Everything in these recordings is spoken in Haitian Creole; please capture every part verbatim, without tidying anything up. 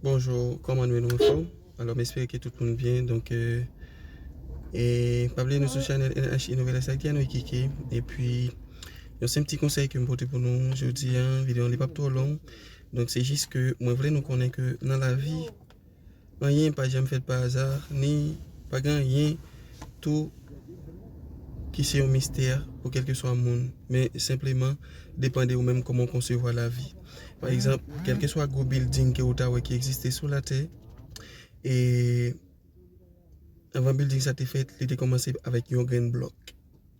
Bonjou, kòman nou ye, nou anfòm? Alò, m espere ke tout moun byen. Donk, euh, e pa bliye nou sou chanèl N H I Nouvelles Haitiennes, wi, Kiki. Epi, yon senp ti konsèy ke m pote pou nou jodi a, videyo an li p ap twò long. Donk, se jis ke mwen vle nou konnen ke nan lavi, anyen pa janm fèt pa aza, ni pa gen anyen tou ki se yon mistè pou kèlkeswa moun, men senpleman depann de ou menm kòman w konsevwa lavi. Pa egzanp, kèlkeswa gwo bilding ke ou ta wè ki egziste sou latè, e anvan bilding sa te fèt, li te kòmanse avèk yon grenn blòk.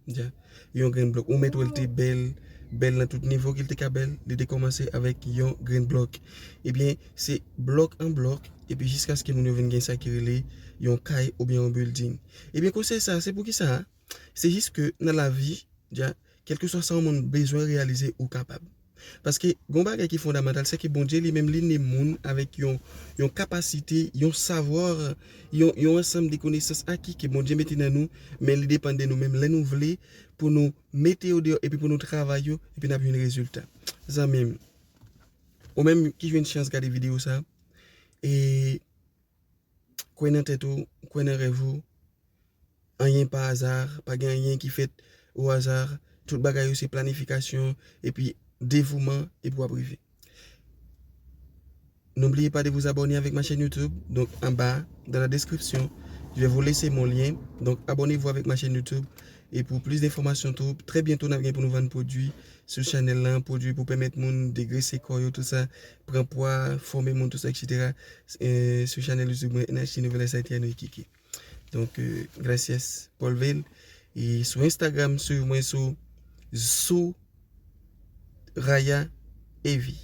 Dja, yon grenn blòk. Ou mèt wè l te bèl, bèl nan tout nivo ke l te ka bèl, li te kòmanse avèk yon grenn blòk. Ebyen, se blòk an blòk, epi jiskaske moun yo vin gen sa ki rele yon kay oubyen yon bilding. Ebyen, konsèy sa, se poukisa? Se jis ke nan lavi, dja, kèlkeswa sa yon moun bezwen reyalize, ou kapab. Paske gon bagay ki fondamantal, se ke Bondye li menm, li ne moun avèk yon, yon kapasite, yon savwa, yon, yon ansanm de konesans aki ke Bondye mete nan nou, men li depann de nou menm. Lè nou vle pou nou mete yo deyò epi pou nou travay yo, epi n ap jwenn rezilta. Zanmi m, ou menm ki jwenn chans gade videyo sa, e kwè nan tèt ou, kwè nan rèv ou. Anyen pa aza, pa gen anyen ki fèt o aza. Tout bagay yo se planifikasyon, epi devouman, epi w ap rive. N'oubliez pas de vous abonner avec ma chaîne YouTube. Donc, en bas, dans la description, je vais vous laisser mon lien. Donc, abonnez-vous avec ma chaîne YouTube. Et pour plus d'informations, tout, très bientôt, n ap gen pou nou vann pwodui sou chanèl lan, pwodui pou pèmèt moun degrese kò yo, tout sa, pran pwa, fòme moun, tout sa, et cetera. Euh, sou chanèl YouTube mwen, N H I Nouvelles Haitiennes, wi, Kiki. Donk, euh, gracias, Paulville. E sou Instagram, swiv mwen sou, sou Raya Evi.